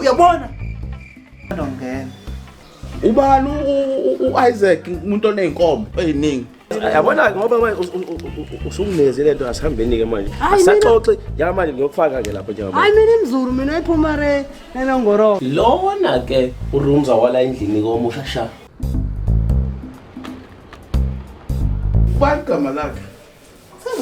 Uyabona? Ngena. Ubani u-Isaac umuntu oney'nkomo ey'ningi? Yabona ngoba manje usungineze lento asihambeni ke manje. Asaxoxe njengamanje ngiyokufaka ke lapho njengamanje. Hayi mina imzulu mina iphuma re nenongoro. Lona ke urumza wala endlini komusha sha. Ubani igama lakhe?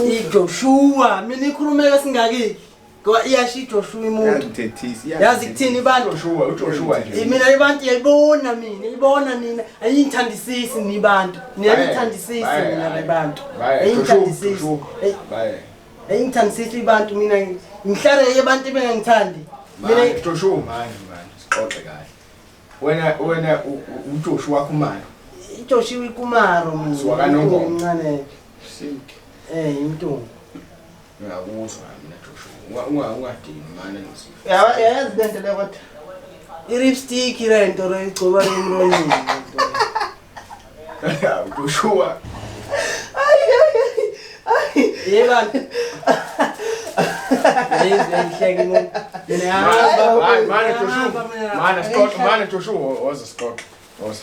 IJoshua mina ikhulumeka singakiki. Ngoba iyasho iJoshua imuntu. Yangithethisa. Yazi kuthini ibantu? Joshua, uJoshua nje. Mina ibantu iyayibona mina, iyibona nina. Ayingithandisisi nibantu. Niyangithandisisi mina abantu. Ayingithandisisi. Baye. Ayingithandisisi ibantu mina ngihlale abantu bengangithandi. Mina Joshua manje manje sixoxe kahle. Wena uJoshua Khumalo. iJoshua iKumaro mina. Siwakanongoma. Imncane. Simke. Imntungu. Ngiyakuzwa mina Joshua. Ungadini manje ngisifo. Yayazi lento le kodwa. I-lipstick lento le igcoba emlonyeni. Joshua. Yebani. Yayizi ihleke umuntu. Mina yahamba. Hayi manje Joshua. Manje sixoxe manje Joshua woza sixoxe. Woza.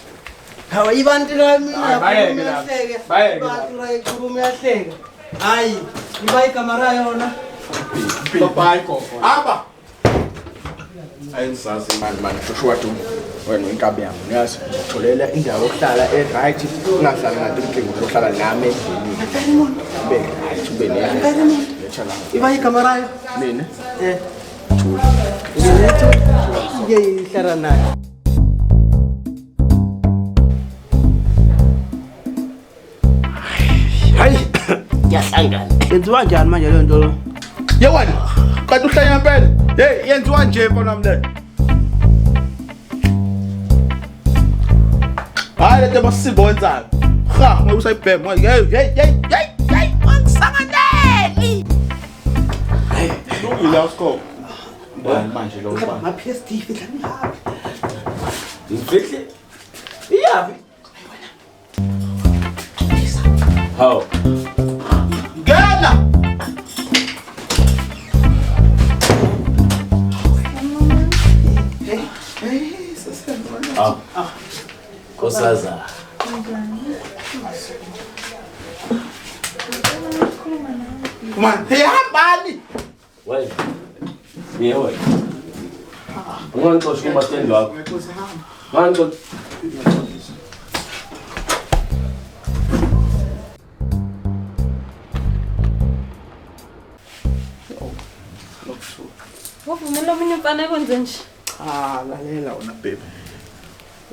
Hawu ibantu la mina Hayi, bayeke la. iyahleka. Bayeke la. Ibantu la ikhuluma iyahleka. Hayi, iba igama yona. Bye gogo. Hamba. Ayingisazi Manje manje Joshua du. Wena inkabi yami uyazi utholela indawo yokuhlala e-right ungahlali ngathi umkingo uzohlala nami endlini. Ube right ube ne. Iba igama rayo. Mina Eh. Thula. Iye ihlala nayo. Hayi kuyahlangana. Yenziwa njani manje leyo nto lo? Ye wena, kanti uhlanya ngempela. Hey, yenziwa nje mfana wami le. Hayi lento amasiko wenzayo. Ha, ngoba usayibhema. Hey, hey, hey, hey, hey, angisanganeli. Hey, lungile awusikho. Ubani manje lo ubani? Ma PSD fihla ngaphi? Ngifihle. Iyapi? Hawu. Ngena! Hawu. Nkosazana. Man, hey hambani. Wena. Niye wena. Ungangixoshi kumastendi wakho. Ungangixoshi. Wavumela omunye umfana ekwenze nje. Cha, lalela wena baby.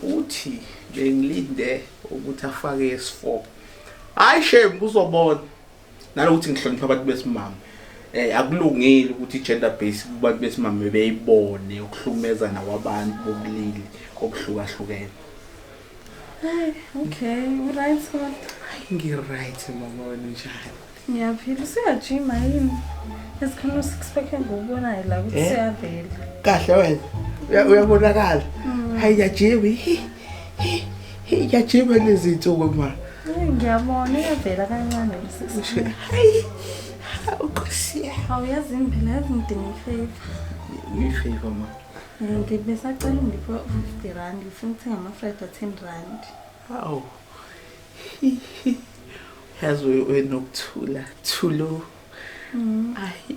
Uthi bengilinde ukuthi afake S4. Hayi shame uzobona. Nalokuthi ngihlonipha abantu besimame. Akulungile ukuthi gender based kubantu besimame beyibone ukuhlukumezana kwabantu bobulili obuhlukahlukene. Hayi, okay, uright kodwa. Ngi-right mama wena njani? Ngiyaphila, usuyajima yini? Esikhona u-six pack engiwubonayo la ukuthi Eh? siyavela. Kahle wena. Uyabonakala. Hayi ngiyajima. Ngiyajima lezi zinsuku ma. Hayi, ngiyabona iyavela kancane le six pack. Hayi. Uqosiya. Awuyazi phela yazi ngidinga ifavor. Ngifavor ma. Ngibesacela ungiphe 50 rand, ngifuna ukuthenga ama-Friday 10 rand. Hawu. Yazi wenokuthula. Thulo. Ayi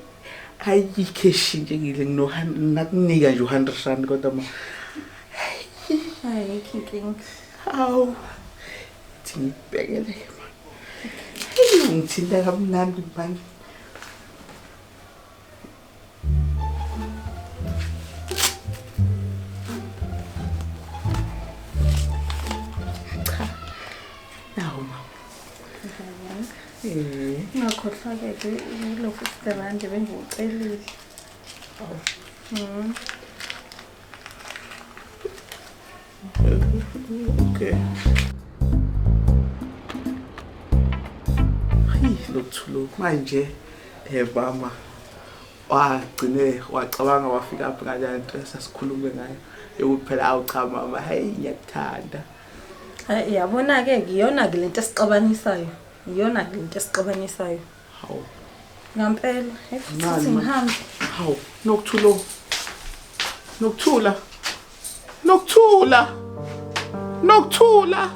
ayikho nje ngile nginakunika nje u100 rand kodwa ma. Hayi, ayikho inkinga. Hawu. Thi ngibhekele ma. Hey ungithinta kamnandi manje. Cha. Nawu mama. Ungakhohlwa-ke ke kulo 50 rand bengiwucelile. Okay. Hayi lokuthulo manje mama wagcine wacabanga wafika apha ngale nto esasikhulume ngayo yokuthi phela awu cha mama hey ngiyakuthanda. Hayi yabona-ke iyona-ke lento esixabanisayo. Iyona-ke lento esixabanisayo. Hawu Ngampela, hey futhi Ngani, ma? ngihambe. hawu nokuthulo. Nokuthula. Nokuthula. Nokuthula.